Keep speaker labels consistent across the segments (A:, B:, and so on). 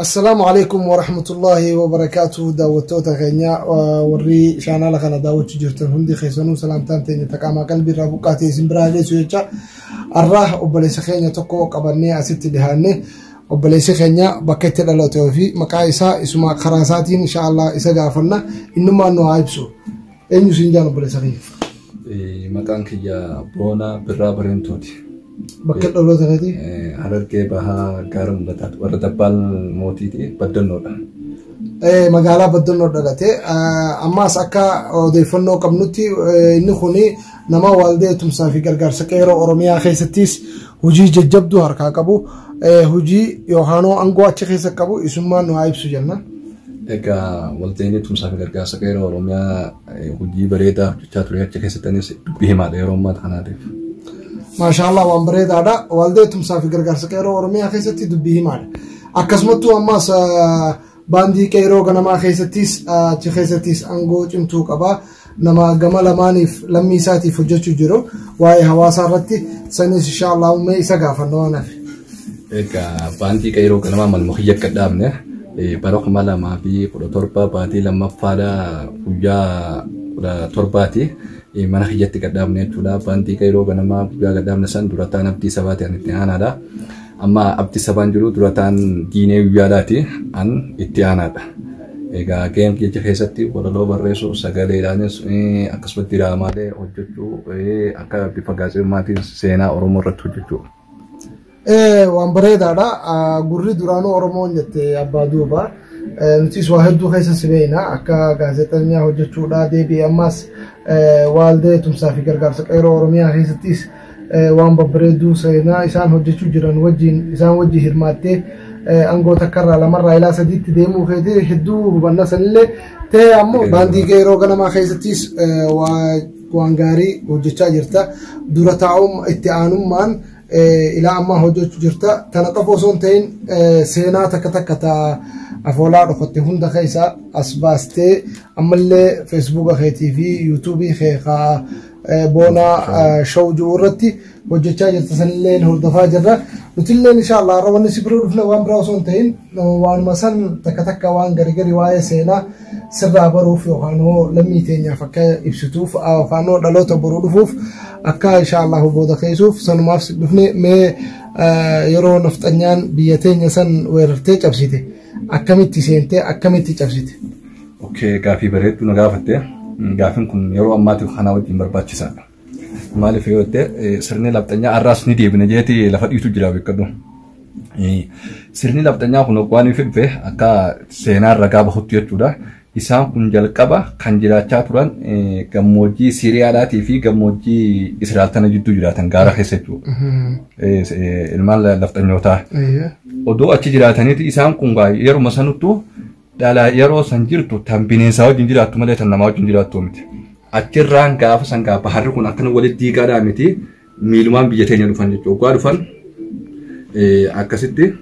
A: Assalaamu alaikum warahmatullaahi wabarakaatuh. Daawwattoota keenya warri chaanaala kana daawwachuu jirtan hundi keessanuu, salaamtaan teenya taqaamaa qalbii irraa buqqaatee isin biraa geessu jecha, har'a obboleessa keenya tokko qabannee asitti dhihaanne. Obboleessi keenya bakka itti dhalate fi maqaa isaa isuma karaa isaatiin inshaallah isa gaafanna, innummaan nu haa ibsu. Eenyu siin jaan, obboleessa keenya?
B: Maqaan kiyya Boonaa Birraa Bareentooti.
A: Bakka dhaloota keetii?
B: Harargee Bahaa, Gaara Mul'ataati. Warra Dabbaal Mootiiti, Baddannoodha.
A: Magaalaa Baddannoo dhalate. Ammaas akka odeeffannoo qabnutti inni kun nama Waldee Tumsaa fi Gargaarsa Qeeroo Oromiyaa keessattis hojii jajjabduu harkaa qabu. Hojii yookaanoo aangoo achi keessa qabu isummaan nu haa ibsu jenna.
B: Egaa waldeen Tumsaa fi Gargaarsa Qeeroo Oromiyaa hojii bareedaa hojjechaa ture. Achi keessattis dubbii himaadha yeroo ammaa kanaatiif.
A: Maashaallah, waan bareedaadha. Waldee Tumsaa fi Gargaarsa Qeeroo Oromiyaa keessatti dubbii himaadha. Akkasumattuu ammaas baandii Qeeroo Ganamaa keessattis, achi keessattis aangoo cimtuu qaba. Nama gama lamaaniif lammii isaatiif hojjechuu jiru. Waa'ee hawaasaa irratti sanis inshaallah ummee isa gaafanna waan hafe.
B: Egaa baandii Qeeroo Ganamaa malma kiyya akka dhaabne bara 2017 baatii lammaffaadha, guyyaa 17ti mana kiyyatti gadhaabne jechuudha. Baandii Qeeroo Ganamaa guyyaa gadhaabne san durataan Abdii Sabaati, an itti aanaadha. Amma Abdii Sabaan jiru durataan Diinee Guyyaadhaati, an itti aanaadha. Egaa gaheen kiyya keessatti walaloo barreessuu, sagaleedhaanis akkasumas diraamaalee hojjechuu, akka bifa gaazexummaatiin seenaa Oromoo irratti hojjechuu.
A: Waan bareedaadha. Gurri duraanuu Oromoon jette abbaa duuba. Nutis waa hedduu keessa si beekna, akka gaazexeessaa hojjechuudha, deebi'ee ammas Waldee Tumsaa fi Gargaarsa Qeeroo Oromiyaa keessattis waan babbareedduu seenaa isaan hojjechuu jiran wajjin isaan wajjin hirmaattee aangoo takkarraa lamarraa ilaa sadiitti deemuu keetii hedduu hubanna. Sanillee ta'e ammoo baandii Qeeroo Ganamaa keessattis waan gaarii hojjechaa jirta. Dura taa'um itti aanummaan ilaa ammaa hojjechuu jirta. Tana qofa osoo hin ta'in seenaa takka takka ta afoolaa dhokatte hunda keessa as baastee ammallee Feesbuuka keetii fi Yuutuubii kee Boonaa Show jiru irratti hojjechaa jirta, sanillee hordofaa jirra. Nutillee inshaallah har'a wanni si bira dhufne waan biraa osoo hin ta'in waanuma san takka takka waan gari gari waa'ee seenaa sirraa baruuf yookaan lammii teenyaaf akka ibsituuf yookaan dhaloota boruu dhufuuf akka inshaallah booda keessuuf sanumaaf si dhufne. Mee yeroo nafxanyaan biyya teenya san weerartee cabsite akkamitti seentee, akkamitti cabsite?
B: Okay, gaafii bareedduu na gaafatte. Gaafiin kun yeroo ammaatiif kanaa wajjin barbaachisaadha. Maaliif yoo jette, sirni nafxanyaa har'aas ni deebina jeeti lafa dhiitu jira, beekadhu. Sirni nafxanyaa kun waan inni dhufe akka seenaa ragaa bahutti jechuudha. Isaan kun jalqaba kan jiraachaa turan gammoojjii Siiriyaadhaatii fi gammoojjii Israa'el tana jidduu jiraatan, gaara keessa jechuudha. Ilmaan nafxanyootaa. Odoo achi jiraataniiti isaan kun yeruma sanuttuu dhala yeroo san jirtu tan bineensaa wajjin jiraattu malee tan namaa wajjin jiraattu miti. Achirraan gaafa san gaafa baharri kun akkana walitti diigaadhaa miti, miilumaan biyya teenya dhufan jechuudha. Waggaa dhufan akkasitti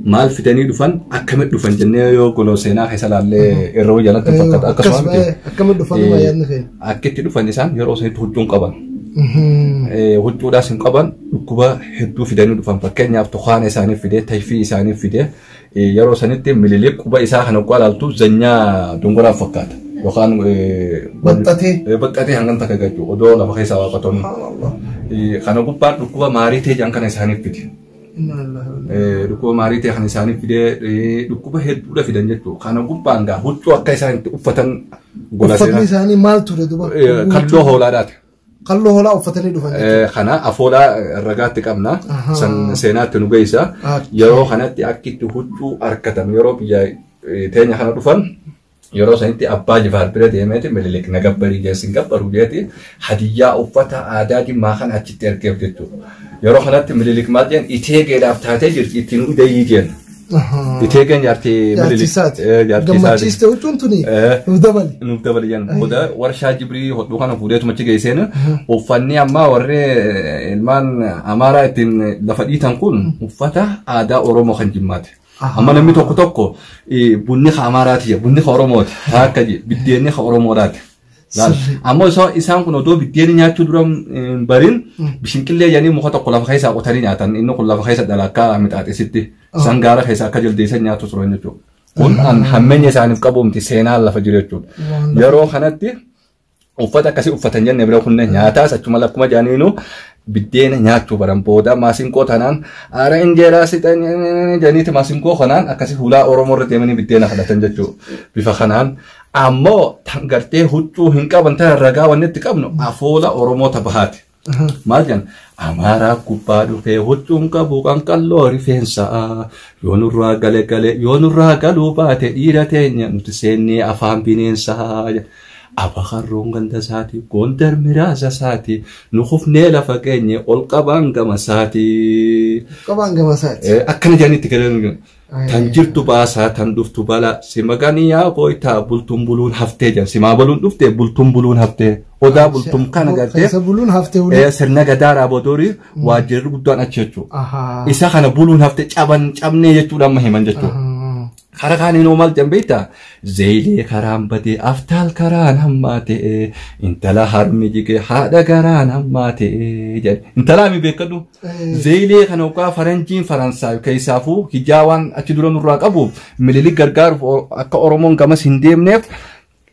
B: maal fidanii dhufan, akkamitti dhufan jennee yoo goloo seenaa keessa ilaallee irra jalatti fakkaata akkasuma miti.
A: Akkamitti dhufan yaadni keenya?
B: Akkitti dhufan isaan yeroo sanitti huccuun qaban. Huccuudhaas hin qaban, dhukkuba hedduu fidanii dhufan. Fakkeenyaaf tukaana isaanii fidee, tayfii isaanii fidee, yeroo sanitti Mililik quba isaa kana oggaa ilaaltu zanyaa dongoraa fakkaata. Yookaan
A: Baxxatee.
B: Baxxatee hangam takka gachuu odoo lafa keessaa waaqatoon. Kana gubbaan dhukkuba maarii ta'e jedhan kana isaaniif fide. Dhukkuba maarii ta'e kana isaaniif fide, dhukkuba hedduudha fidan jechuudha. Kana gubbaan gaa huccuu akka isaan itti uffatan
A: gola Uffatni isaanii maal ture duba?
B: Kalloo hoolaadhaati.
A: Kalloo hoolaa uffatanii dhufan
B: jechuudha. Kana afoolaa ragaatti qabna. San seenaatti nu geessa. Yeroo kanatti akki itti huccuu argatan, yeroo biyya teenya kana dhufan, yeroo sanitti Abbaa Jifaar bira deemeeti, Mililik na gabbarii jeessi hin gabbaru jeeti, hadiyyaa uffata aadaa Jimmaa kana achitti ergeef jechuudha. Yeroo kanatti Mililik maal jeen, iteegeedhaaf taatee jirti, ittiin udayii jeen. Iteegeen jaartii Mililik.
A: Gammachiiste huccuun tuni, nuuf dabali.
B: Nuuf dabali jeen. Booda warshaa jibrii hodhuu kana fuudheetuma achi geesseen. Uffanni ammaa warri ilmaan Amaaraa ittiin lafa dhiitan kun uffata aadaa Oromoo kan Jimmaati. Amma namni tokko tokko bunni ka Amaaraati, bunni ka Oromooti, taakka biddeenni ka Oromoodhaati. Ammoo isaan kun odoo biddeen nyaachuu dura hin barin bishinqillee jedhanii muka tokko lafa keessaa qotanii nyaatan. Inni kun lafa keessa dhala akka mixaaxisitti. Isaan gaara keessa akka jaldeessa nyaatu turan jechuudha. Kun hammeenya isaaniif qabuumti seenaan lafa jiru jechuudha. Yeroo kanatti uffata akkasii uffatan jenne bira kunneen nyaataas achuma lakkuma jaaniinu biddeena nyaachuu baran booda maasinqoo tanaan aara injeeraa sixan janiiti maasinqoo kanaan akkasii hulaa Oromoo irra deemanii biddeena kadhatan jechuudha. Bifa kanaan ammoo tan gartee huccuu hin qaban tan ragaa wanni itti qabnu afoola Oromoo tabahaati. Maal jenna? Amaaraa gubbaa dhufee huccuun qabu qanqalloo rifeensa yoo nurraa gale gale yoo nurraa galuu baate dhiira teenya nuti seennee afaan bineensaa. Abakarroon ganda isaati Gondar miraasa isaati nu kufnee lafa geenye ol qabaan gama isaati.
A: Qabaan gama isaati.
B: Akkana jedhanii itti galan. Tan jirtu baasaa tan dhuftu bala si maganii yaa booytaa bultuun buluun haftee jedhan simaa buluun dhufte bultuun buluun haftee odaa bultuun kana gartee.
A: Keessa buluun haftee buluun.
B: Sirna gadaaraa boodoorii waajjirri guddaan achi jechuudha. Isa kana buluun haftee caban cabnee jechuudha amma himan jechuudha. Kara kaaniin hoo maal jedhan beektaa? Zeyilee karaan badee aftaal karaan hammaa ta'e intala harmi jige haadha garaan hammaa ta'e jedhe. Intala hami beekadhu. Zeyilee kana hoggaa faranjiin Faransaay keessaafuu hijaa waan achi dura nurraa qabuuf Minilik gargaaruuf akka Oromoon gamas hin deemneef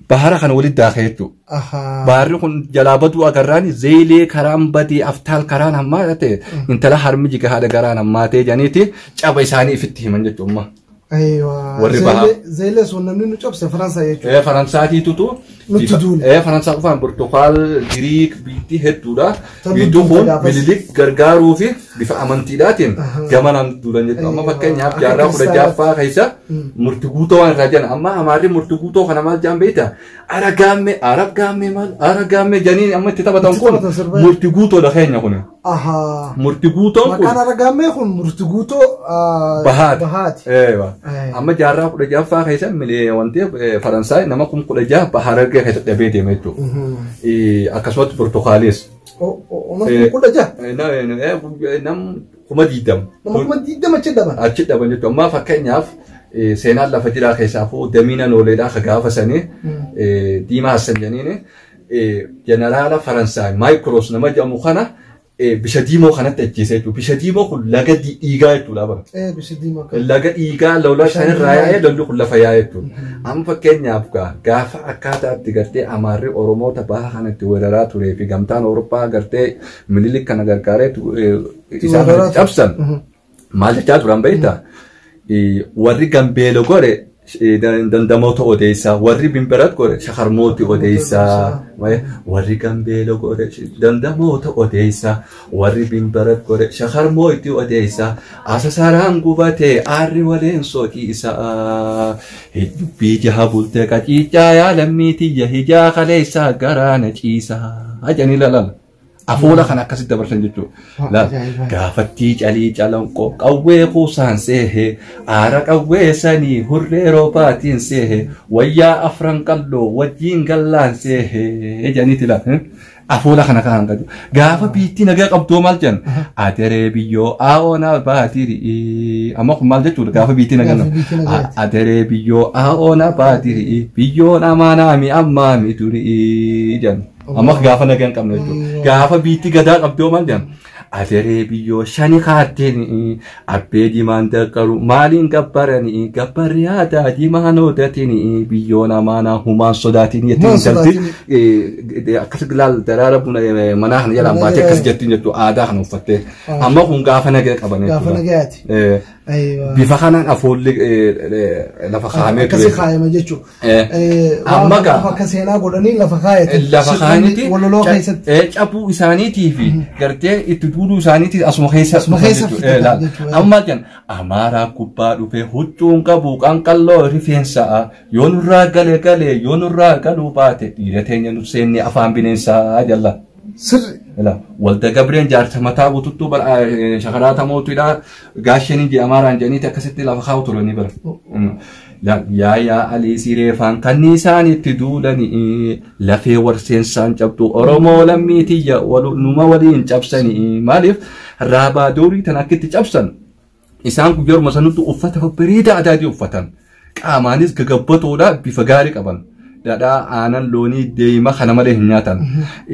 B: bahara kana walitti daakee jechuudha. Baharri kun jalaa baduu agarraan zeyilee karaan badee aftaal karaan hammaa ta'e intala harmi jige haadha garaan hammaa ta'e jedhaniiti caba isaanii ifitti himan jechuudha.
A: Warri bahaa. Zeyilee sun namni nu cabse Faransaay jechuudha.
B: Faransaatiitutu.
A: Nutti duule.
B: Faransaa qofaan Portugaal, Giriik, biitti hedduudha. Biittuu kun Minilik gargaaruu fi bifa amantiidhaatiin gamanaan duulan jechuudha. Amma fakkeenyaaf jaarraa 16ffaa keessa murti guutoo waan irraa jiran amma Amaarri murti guutoo kana maal jedhan beektaa? Ara gaammee, Arab gaammee maal? Ara gaammee janiin amma itti taphatan kun murti guutoodha keenya kun. Murti guutoon kun.
A: Maqaan ara gaammee kun murti guutoo
B: bahaati. Amma jaarraa 16ffaa keessa wanti Faransaay nama 16,000 Harargee keessatti dhabee deeme jechuudha. Akkasumas Portugaaliis.
A: Nama 16,000?
B: Nam 20,000.
A: Nama 20,000 achi dhaban.
B: Achi dhaban jechuudha. Amma fakkeenyaaf seenaan lafa jiraa keessaafuu damiina nooleedhaa ka gaafa sanii Diimaa Hassan janiini jeneraala Faransaay Maayikroos nama jedhamu kana bisha diimoo kanatti ajjeese jechuudha. Bisha diimoo kun laga dhiigaa jechuudha bara.
A: Bisha diimoo.
B: Laga dhiigaa lola sanirraa yaa'ee lolli kun lafa yaa'ee jechuudha. Amma fakkeenyaaf gaafa akkaataa itti gartee Amaarri Oromoota baha kanatti weeraraa turee fi gamtaan Awurooppaa gartee Minilik kana gargaaree isaan kanatti cabsan maal jechaa turan beektaa? Warri Gambeelo gore dandamoota odeessaa, warri Bimbarat gore shakarmooti odeessaa, warri Gambeelo gore dandamoota odeessaa, warri Bimbarat gore shakarmooti odeessaa, asasaraan gubatee aarri waleen soqiisaa, dubbii jaha bultee qaciicaa yaa lammiitiyya hijaa kaleessaa garaana ciisaa jedhanii lalala. Afoola kana akkasitti dabarsan jechuudha. Gaafattii calii calanqoo qawwee kuusaan seehee aara qawwee sanii hurree roobaatiin seehee wayyaa afran qalloo wajjiin gallaan seehee jedhaniiti laata. Afoola kana kan qabu. Gaafa biittii nagaa qabdoo maal jedhan? Aderee biyyoo aa'oonaa baatirii. Amma kun maal jechuudha gaafa biittii nagaa. Aderee biyyoo aa'oonaa baatirii. Biyyoon amaanaa mi ammaa mi durii jedhan. Amma gaafa nagaa hin qabne jechuudha. Gaafa biitti gadaa qabdoo maal jedhan? Aderee biyyoo shani kaatteen abbee diimaan daqqaru maaliin gabbaranii gabbarri aadaa diimaan oodatiin biyyoon amaanaa humaan sodaatiin jettiin intalti akkas laal daraara buna manaa kana jalaan baatee akkas jettiin jechuudha aadaa kana uffattee. Amma kun gaafa nagaa qaban
A: jechuudha. Gaafa nagayaati.
B: Bifa kanaan afoolli lafa kaa'amee
A: ture. Akkasi kaa'ame jechuudha.
B: Amma gaa.
A: Akka seenaa godhanii lafa kaayate.
B: Lafa kaayaniiti.
A: Waloloo keessatti.
B: Cabuu isaaniitii fi gartee itti duuduu isaaniitii asuma keessa.
A: Asuma keessa fidatan jechuudha.
B: Amma jedhan Amaaraa gubbaa dhufee huccuun qabu qanqalloo rifeensaa yoo nurraa gale gale yoo nurraa galuu baate dhiira teenya nu seennee afaan bineensaa jalla.
A: Sirri.
B: Walda Gabreen jaarsa mataa bututtuu shakaraata mootiidha gaasheen je Amaaraan jedhaniiti akkasitti lafa kaa'u turanii bara. Yaa yaa Alii Sireefaan kanniisaan itti duulanii lafee warseensaan cabdu Oromoo lammiitiyya numa waliin cabsanii maaliif raabaa doorii tan akka itti cabsan isaan kun yeruma sanatti uffata babbareedaa adii uffatan qaamaanis gagabbatoodha bifa gaarii qaban. Dhadhaa aanan loonii deema kana malee hin nyaatan.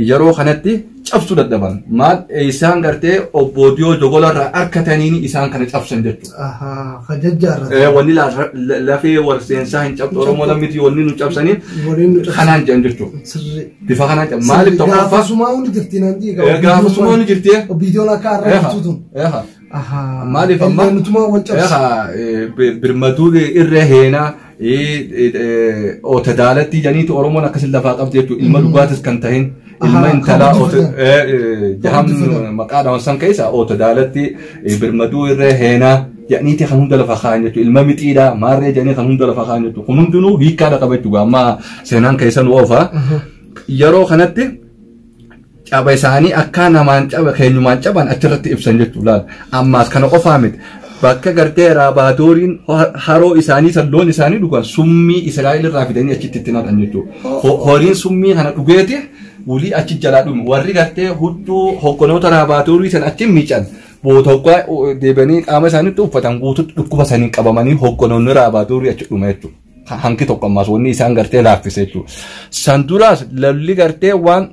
B: Yeroo kanatti Cabsuu dadhaban. Maal isaan gartee obboodiyoo jogolarraa harkataniin isaan kana cabsan jechuudha.
A: Kan jajjaarratan.
B: Wanni lafee wal seensaa hin cabsu Oromoo lammiti wanni nu cabsaniin kanaan jedhan jechuudha. Bifa kanaan jedhan. Maaliif tokkoffaa.
A: Gaafasumaa hundi jirti naan diiga.
B: Gaafasumaa hundi jirti.
A: Viidiyoon akka har'a jirtu tun.
B: Maaliif amma
A: nutumaa wal cabsa.
B: Birmaduu irra heenaa oota daalatti jedhaniitu Oromoon akkasin lafaa qabdi jechuudha. Ilma dhugaatis kan tahin. Ilma intalaa jaham maqaadhaan san keessa oota daalatti birmaduu irra heenaa jedhaniiti kan hunda lafa kaa'an jechuudha. Ilma mixiidha maarree jedhanii kan hunda lafa kaa'an jechuudha. Kun hundinuu hiikkaadha qaba jechuudha. Amma seenaan keessa nu oofa. Yeroo kanatti caba isaanii akka namaan caba keenyumaan caban achirratti ibsan jechuudha. Ammaas kana qofaa miti. Bakka gartee raabaatooriin haroo isaanii san loon isaanii dhugan summii Israa'el irraa fidanii achitti itti naqan jechuudha. Horiin summii kana dhugeeti wulii achi jalaa dhume. Warri gartee huccuu hogganoota raabaatoorii san achi miican bootoggaa deebi'anii qaama isaaniitti uffatan guututti dhukkuba saniin qabamanii hogganoonni raabaatoorii achi dhume jechuudha. Hanqi tokko ammaas wanni isaan gartee laaffise jechuudha. San duraas lolli gartee waan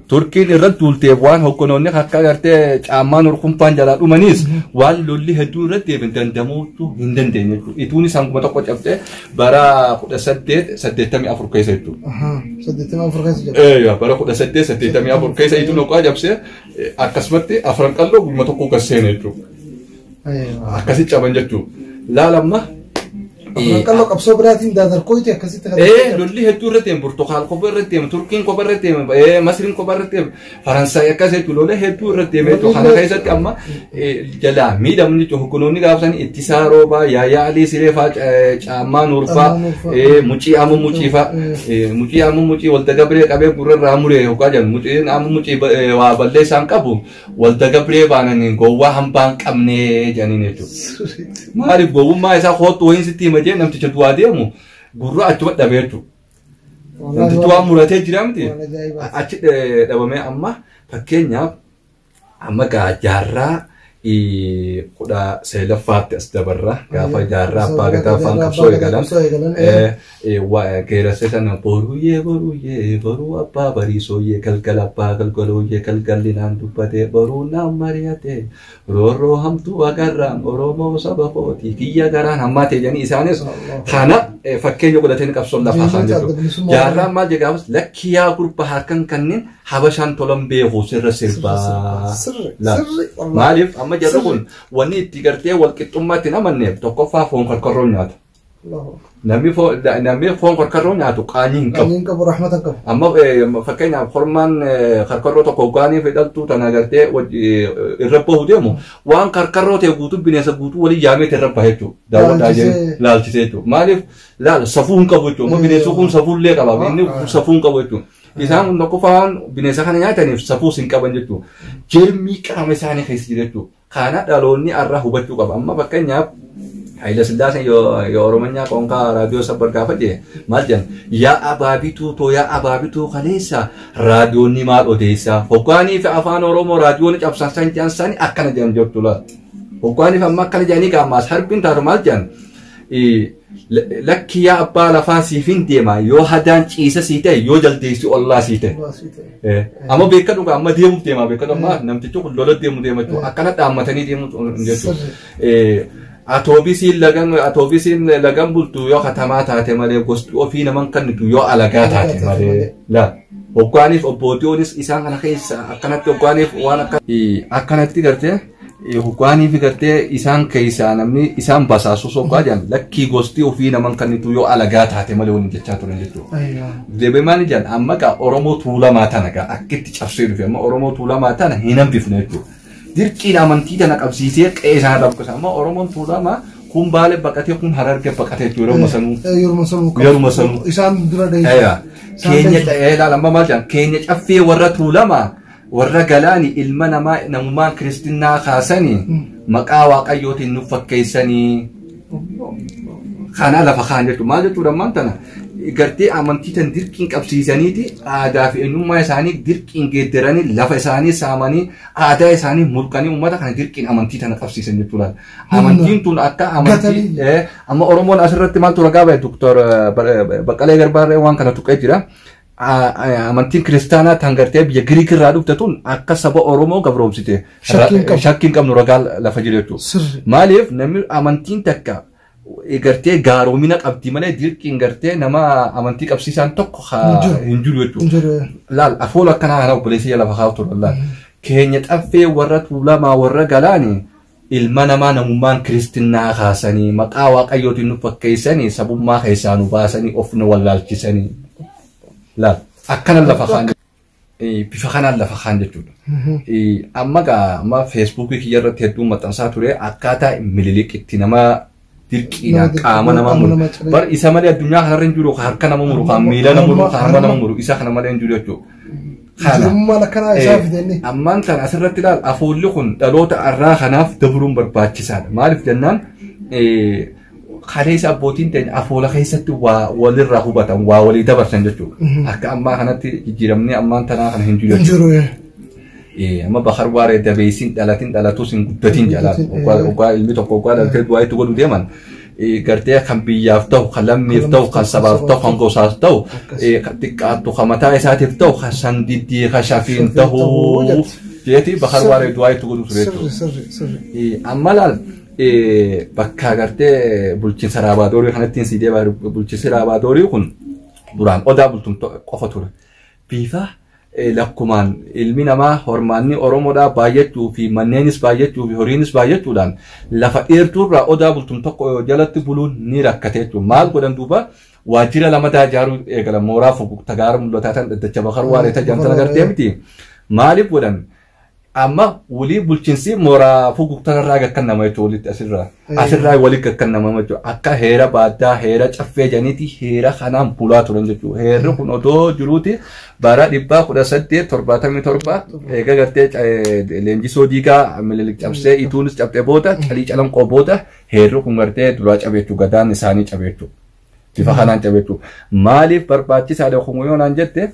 B: Turkiin irratti duulteef waan hogganoonni akka gartee caammaan urkunfaan jalaa dhumaniis waan lolli hedduu irratti deebiin dandamuutu hin dandeenye jechuudha. Ituun isaan 1000 cabsee bara 1884 keessa jechuudha.
A: 84 keessa jira.
B: Bara 1884 keessa ituun hoggaa cabsee akkasumatti afran qalloo guyyaa tokko gad seene jechuudha. Akkasi caban jechuudha. Laalamma.
A: Afran qalloo qabsoo biraatiin daadarkooyti akkasitti kan.
B: Lolli hedduu irratti deemu Burtukaal kophaa irratti deemu Turkiin kophaa irratti deemu Masriin kophaa irratti deemu Faransaay akkas jechuudha lola hedduu irratti deemu jechuudha. Kana keessatti amma jalaa miidhamni jechuudha hogganoonni gaafsanii ittisaa roobaa yaayaa alii siree fa'aa caammaa nuurfaa mucii ammoo mucii fa'aa mucii ammoo mucii walda gabree qabee gurra irraa muree hoggaa jedhan muciin ammoo mucii waa balleessaan qabu walda gabree baananii gowwaa hambaan qabnee jedhaniin jechuudha. Maaliif gowwummaa isaa kootu wayiin sitti hima jee namticha du'aa deemu gurra achuma dhabee jechuudha. Namtichi waan muratee jira miti. Achi dhabamee amma fakkeenyaaf amma gaa jaarraa 19ffaatti as dabarra gaafa jaarraa abbaa gadaa afaan qabsoo eegalan geerarsa sana boruyyee boruyyee boruu abbaa bariisooyyee galgala abbaa galgalooyyee galgalli naan dubbatee boruu naan mari'ate roorroo hamtuu agarraan Oromoo saba kootii kiyya garaan hammaa ta'e jedhanii isaanis kana fakkeenya godhatanii qabsoon lafaa kaan jechuudha. Jaarraan maal jedhe gaafas lakki yaa gurba harkan kanneen habashaan tolan beeku sirra sirbaa. Maaliif amma jarri kun wanni itti gartee walqixxummaatti hin amanneef tokkoffaa foon karkarroo nyaata. Namni foon karkarroo nyaatu qaanii hin qabu.
A: Qaanii hin qabu, rahmata hin qabu.
B: Amma fakkeenyaaf hormaan karkarroo tokko hoggaanii fi dhaltuu tana gartee irra bahu deemu waan karkarroo ta'e guutuu bineensa guutuu waliin yaamee irra baha jechuudha. Daawwadhaa jee laalchisee jechuudha. Maaliif laal safuu hin qabu jechuudha. Amma bineensi kun safuu illee qaba. Inni safuu hin qabu jechuudha. Isaan kun tokkoffaan bineensa kana nyaataniif safuus hin qaban jechuudha. Jirmii qaama isaanii keessa jira jechuudha. Kana dhaloonni har'a hubachuu qaba. Amma fakkeenyaaf Haayila Sillaaseen yoo Oromonyaa qoonqaa raadiyoo sabbar gaafa jee maal jedhan yaa abaabituu too yaa abaabituu kaleessa raadiyoonni maal odeessaa hoggaanii fi afaan Oromoo raadiyoonni cabsan san jedhan sani akkana jedhan jirtu laal. Hoggaanii fi amma akkana jedhanii gaammaas harbiin taatu maal jedhan lakki yaa abbaa lafaa siif hin deema yoo hadaan ciisa sii ta'e yoo jaldeessi ollaa sii ta'e. Amma beekadhu amma deemuuf deema beekadhu amma namtichi kun lola deemu deema jechuudha akkana dhaammatanii deemu jechuudha. Atoobisiin lagan bultu yoo katamaa taate malee gosti ofii naman kennitu yoo alagaa taate malee. Laal hoggaaniif obbootiyoonis isaan kana keessa akkanatti hoggaaniif waan akkanatti gartee hoggaaniif gartee isaan keessaa namni isaan basaasus hoggaa jedhan lakkii gosti ofii naman kennitu yoo alagaa taate malee waliin jechaa turan jechuudha. Deebee maal jedhan amma gaa Oromoo tuulamaa tana gaa akkitti cabsee dhufe amma Oromoo tuulamaa tana hin hambifne jechuudha. Dirqiin amantii tana qabsiisee qe'ee isaan irraa buqqisa. Amma Oromoon tuulamaa kun Baalee baqatee kun Harargee baqatee jechuudha yeroo sanuu.
A: Yeruma sanuu. Isaan dura
B: dheeysu. Keenya ilaala amma maal jedhan keenya caffee warra tuulamaa warra galaani ilma namaa namummaan kiristinnaa kaasanii maqaa waaqayyootiin nu fakkeessanii. Kana lafa kaan jechuudha. Maal jechuudha ammaan tana gartee amantii tan dirqiin qabsiisaniiti aadaa fi eenyummaa isaanii dirqiin geeddaranii lafa isaanii saamanii aadaa isaanii mulqanii uummata kana dirqiin amantii tana qabsiisan jechuudha. Amantiin tun akka amantii amma Oromoon asirratti maaltu ragaa bahe Doktor Baqqalee Garbaarree waan kana tuqee jira. Amantiin kiristaanaa tan gartee biyya Giriik irraa dhufte tun akka saba Oromoo gabroomsite. Shakkiin qabnu ragaa lafa jiru jechuudha. Maaliif namni amantiin takka gartee gaaromina qabdi malee dirqiin gartee nama amantii qabsiisaan tokko hin jiru jechuudha. Laal afoola akkanaa kana obboleessi lafa kaa'u ture laal. Keenya xaffee warra tuulamaa warra galaanii ilma namaa namummaan kiristinnaa kaasanii maqaa waaqayyootiin nu fakkeessanii sabummaa keessaa nu baasanii of nu wallaalchisanii. Laal akkana lafa kaan bifa kanaan lafa kaan jechuudha. Amma gaa amma feesbuukii kiyya irratti hedduu maxxansaa ture akkaataa Minilik itti nama dirqiidhaan qaama nama muru. Bar isa malee addunyaa kanarra hin jiru harka nama muru, kan miila nama muru, kan harma nama muru isa kana malee hin jiru jechuudha.
A: Jirummaan akkanaa isaa fidanii.
B: Ammaan tan asirratti ilaal afoolli kun dhaloota arraa kanaaf dabruun barbaachisaadha. Maaliif jennaan kaleessa abbootiin teenya afoola keessatti waa walirraa hubatan waa walii dabarsan jechuudha. Akka ammaa kanatti jijjiiramni ammaan tanaa kana hin jiru
A: jechuudha.
B: Amma Bakar Waaree dabeessiin dhalatiin dhalatus hin guddatiin jalaan oggaa ilmi tokko oggaa dhalatee du'aa itti godhu deeman gartee kan biyyaaf ta'u kan lammiif ta'u kan sabaaf ta'u kan gosaaf ta'u kan xiqqaattu kan mataa isaatiif ta'u kan sandiddii kan shafiin ta'u jeeti Bakar Waaree du'aa itti godhu ture jechuudha. Amma laal bakka gartee bulchiinsa Raabaadorii kanatti si deema bulchiinsi Raabaadorii kun duraan odaa bultuun qofa ture. Bifa lakkumaan ilmi namaa hormaanni Oromoodhaa baay'achuu fi manneenis baay'achuu fi horiinis baay'achuudhaan lafa dheertuurraa odaa bultuun tokko jalatti buluun ni rakkate jechuudha. Maal godhan duuba waajjira lamataa ijaaruu eegalan mooraa fugugta gaara mul'ataa tan dhaddacha Bakar Waaree tajaajila agartee miti. Maaliif godhan? Amma walii bulchiinsi mooraa fugugtarraa gakkannama jechuudha walitti asirraa. Asirraa walii gakkannama jechuudha. Akka heera baaddaa heera caffee janiiti heera kanaan bulaa turan jechuudha. Heerri kun odoo jiruuti bara 1877 eega gartee leenjisoo diigaa Minilik cabsee ituunis cabxee booda calii calanqoo booda heerri kun gartee duraa cabe jechuudha. Gadaan isaanii cabe jechuudha. Bifa kanaan cabe jechuudha. Maaliif barbaachisaadha kun yoo naan jette?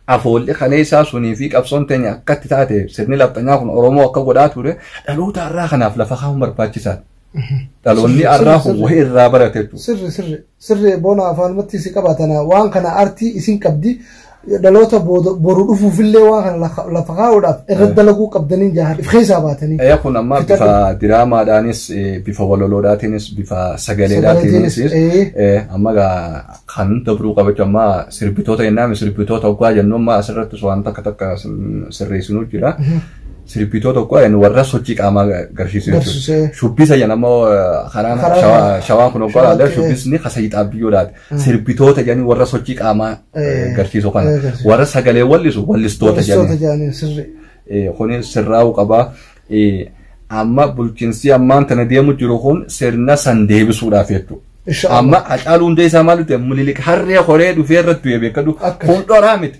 B: Afoolli kaleessaa sunii fi qabsoon teenya akkatti taate sirni lafxanyaa kun Oromoo akka godhaa ture dhaloota har'aa kanaaf lafa kaa'uun barbaachisaadha. Dhaloonni har'aa kun wayii irraa barate jechuudha.
A: Sirri sirri sirri boona afaanumatti si qabatana waan kana artii isin qabdi dhaloota boru dhufuufillee waan kana lafa kaa'uudhaaf irratti dalaguu qabdaniin jaha if keessaa baatanii.
B: Kun amma bifa diraamaadhaanis bifa waloloodhaatiinis bifa sagaleedhaatiinis amma kan dabruu qabachuu amma sirbitoota jennaan sirbitoota oggaa jennu amma asirrattis waan takka takka sirreessinuu jira. Sirbitoota oggaa jennu warra sochii qaamaa agarsiisu jechuudha. Shubbisa jenna ammoo karaan shawaan kun oggaa ilaalle shubbisni kasayi xaabbiyyoodhaati. Sirbitoota jedhanii warra sochii qaamaa agarsiisu kana. Warra sagalee wallisu wallistoota jedhanii. Kuni sirraa'uu qabaa. Amma bulchiinsi ammaan tana deemu jiru kun sirna san deebisuudhaaf jechuudha. Amma Hacaaluu Hundeessaa maal ta'e Minilik harree horee dhufee irratti du'e beekadu kun dhoraa miti.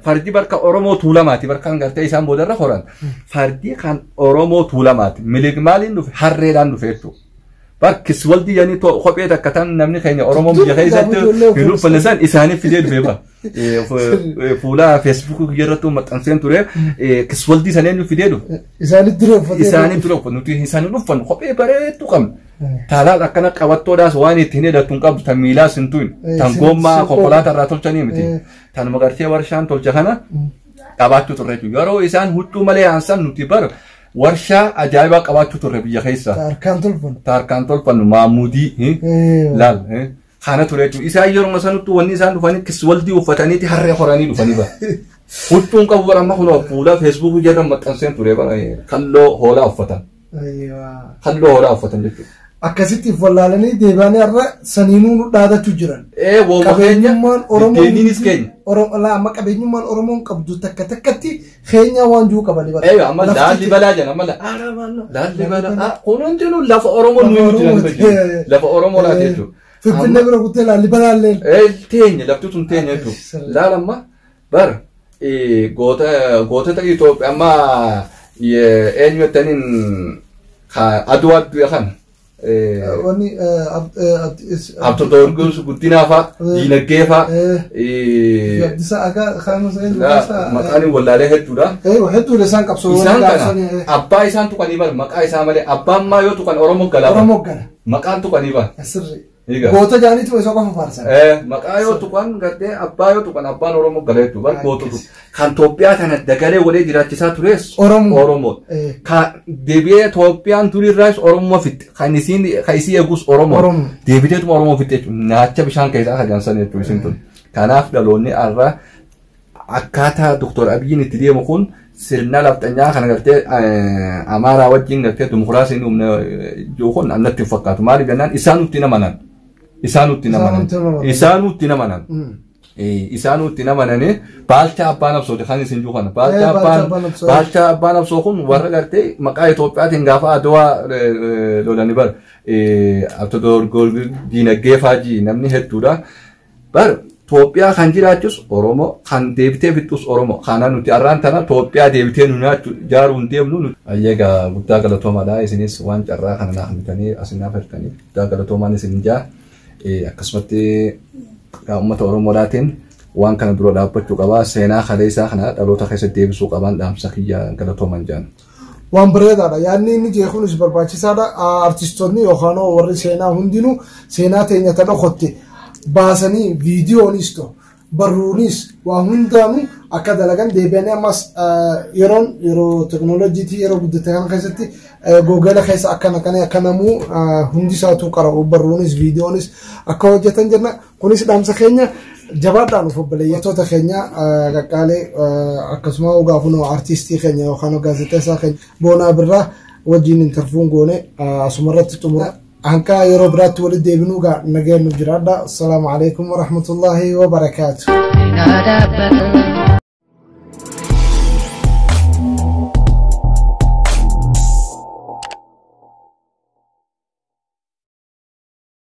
B: Fardi barka Oromoo Tuulamaati barkaan gartee isaan boodarra horan. Fardi kan Oromoo Tuulamaati. Minilik maaliin dhufe harreedhaan dhufe jechuudha. Barkis waldi jedhanii kophee takka tan namni keenya Oromoon biyya keessatti hin uffanne san isaaniif fidee dhufe ba. Fuula feesbuukii irratti maxxanseen ture kiswaldii san eenyu fidee dhufe.
A: Isaanitti dura uffate.
B: Isaanitti dura uffate nuti isaanii uffannu kophee bareedduu qabna. Taalaan akkana qabattoodhaas waan ittiin hidhattu hin qabdu tan miilaas hin tuyin tan gommaa konkolaataa irraa tolchanii miti. Tan magartee warshaan tolcha kana qabaachuu turre jechuudha. Yeroo isaan huccuu malee aansan nuti bara warshaa ajaa'ibaa qabaachuu turre biyya keessa.
A: Taarkaan tolfannu.
B: Taarkaan tolfannu maamudii laal kana ture jechuudha. Isaan yeroo sanattuu wanni isaan dhufanii kiswaldii uffataniiti harree horanii dhufanii bara. Huccuun qabu bara amma kun fuula feesbuukii jedhan maxxanseen ture bara kalloo hoolaa uffatan. Kalloo hoolaa uffatan jechuudha.
A: Akkasitti wallaalanii deebi'anii har'a saniinuu nu dhaadachuu jiran.
B: Qabeenyummaan Oromoo. Deeniinis keenya.
A: Amma qabeenyummaan Oromoon qabdu takka takkatti keenya waan jiru qabanii
B: bara. Amma laalli balaa jedhan amma laalli balaa kun hundinuu lafa Oromoo nuyi jiran lafa Oromoo laata jechuudha.
A: Finfinnee bira kuttee laalli balaa illee.
B: Teenya lafti tun teenya jechuudha. Laal amma bara gootota Itoophiyaa amma eenyu jettaniin Aduwaa du'e kana.
A: Wanni
B: Abtotorgus Guddinaa fa'a, Diinagdee fa'a.
A: Abdisaa Agaa
B: Maqaan wallaalee hedduudha.
A: Hedduudha isaan qabsoo.
B: Isaan kana abbaa isaan tuqanii bara maqaa isaa malee abbaan maa yoo tuqan Oromoo gala.
A: Oromoo gala.
B: Maqaan tuqanii bara.
A: Sirri.
B: Egaa.
A: Goota jaaniitu isa qofa faarsan.
B: Maqaa yoo tuqan gartee abbaa yoo tuqan abbaan Oromoo gala jechuudha. Bar goototu. Kan Itoophiyaa kana dagalee walee jiraachisaa tures
A: Oromoo.
B: Oromoo. Kan deebi'ee Itoophiyaan durirraas Oromoo fixxe. Kan isiin kan isii eegus Oromoo.
A: Oromoo.
B: Deebiteetuma Oromoo fixxe jechuudha. Naacha bishaan keessaa akka jaansan jechuudha isin tun. Kanaaf dhaloonni har'a akkaataa Doktor Abiyyiin itti deemu kun sirna lafxanyaa kana gartee Amaaraa wajjin gartee dimokiraasiin humna jiru kun natti hin fakkaatu. Maaliif jennaan isaan nutti hin amanan. Isaan nutti hin amanan. Isaan nutti hin amanan. Isaan nutti hin amananii Baalchaa Abbaa Nabsooti kan isin jiru kana. Baalchaa Abbaa Baalchaa Abbaa Nabsoo kun warra gartee maqaa Itoophiyaatiin gaafa Adawaa lolani bara. Diinagdee faajii namni hedduudha. Bar Itoophiyaa kan jiraachus Oromoo kan deebitee fixxus Oromoo. Kana nuti har'aan tana Itoophiyaa deebitee nu nyaachuu ijaaruu hin deemnu. Egaa guddaa galatoomaadha isinis waan carraa kana naaf bitanii asin naaf erganii guddaa galatoomaan isin jaa. Akkasumatti uummata Oromoodhaatiin waan kana dura dhaabbachuu qabaa seenaa kaleessaa kana dhaloota keessatti deebisuu qabaan dhaamsa kiyya galatooman jaan.
A: Waan bareedaadha. Yaadni inni jee kunis barbaachisaadha. Artistoonni yookaan warri seenaa hundinuu seenaa teenya ta dhokotte baasanii viidiyoonis ta'u barruunis waa hundaanuu akka dalagan deebi'anii ammas yeroon yeroo teknooloojiitii yeroo guddate kana keessatti googala keessa akka naqanii akka namuu hundi isaatuu qara'u barruunis viidiyoonis akka hojjetan jenna. Kunis dhaamsa keenya jabaadhaan of obboleeyyoota keenya qaqqaalee akkasuma gaafunoo artiistii keenya yookaan gaazexeessaa keenya Boonaa Birraa wajjin intarfuun goone asumarratti xumura. Hanqa yeroo biraatti walitti deebinuu gaa nageen nuuf jiraadha. Assalaamu alaikum warahmatullaahi wabarakaatu.
C: Seenaa dhaabbata.